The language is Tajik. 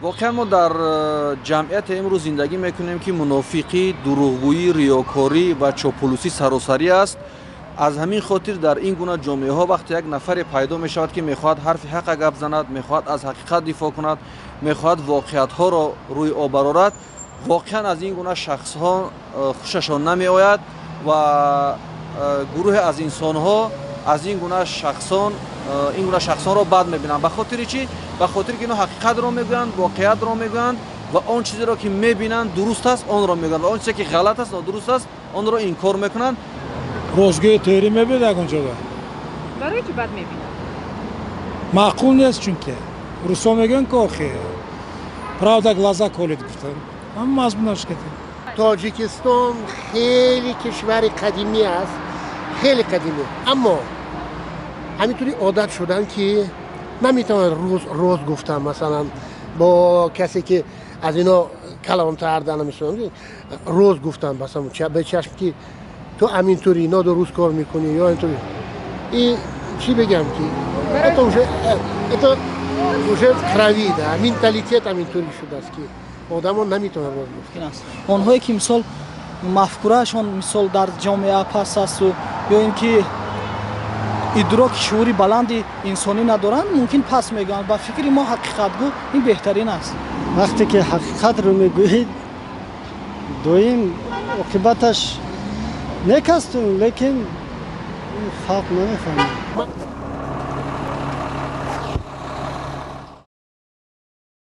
Воқеан, мо дар ҷамъияте имрӯз зиндагӣ мекунем, ки мунофиқӣ, дурӯғгӯӣ, риёкорӣ ва чопулусӣ саросарӣ аст. Аз ҳамин хотир дар ин гуна ҷомеаҳо вақте як нафаре пайдо мешавад, ки мехоҳад ҳарфи ҳақа гап занад, мехоҳад аз ҳақиқат дифоъ кунад, мехоҳад воқеиятҳоро рӯи об барорад, воқеан аз ин гуна шахсҳо хушашон намеояд ва гурӯҳе аз инсонҳо аз ин гуна шахсон, ин гуна шахсонро бад мебинанд. Ба хотири чӣ? Ба хотире ки инҳо ҳақиқатро мегӯянд, воқеиятро мегӯянд ва он чизеро, ки мебинанд дуруст аст, онро мегӯянд ва он чизе, ки ғалат аст, нодуруст аст, онро инкор мекунанд. Ростгӯи тӯрӣ мебинад ягон ҷоба. Барои чӣ бад мебинад? Маъқул нест, чунки русо мегӯянд, ки охи правда глаза колет гуфтанд, ҳама мазмунаш кати. Тоҷикистон хеле кишвари қадимӣ аст, хеле қадимӣ, аммо ҳаминтури одат шудан, ки наметавонад рӯз рост гуфтан. Масалан, бо касе, ки аз ино калонтар, рост гуфтан, масалан, ба чашм, ки ту ҳаминтури нодуруст кор мекунӣ ё интури и чӣ бигам, ки это уже в крови, да, менталитет ҳаминтури шудааст, ки одамон наметавонанд рост гуфтан. Онҳое ки, мисол, мафкураашон, мисол, дар ҷомеа паст асту ё ин ки идроки шуури баланди инсонӣ надоранд, мумкин пас мегӯянд. Ба фикри мо, ҳақиқатгӯ ин беҳтарин аст. Вақте ки ҳақиқатро мегӯед, доим оқибаташ нек асту, лекин халқ намефаҳмад.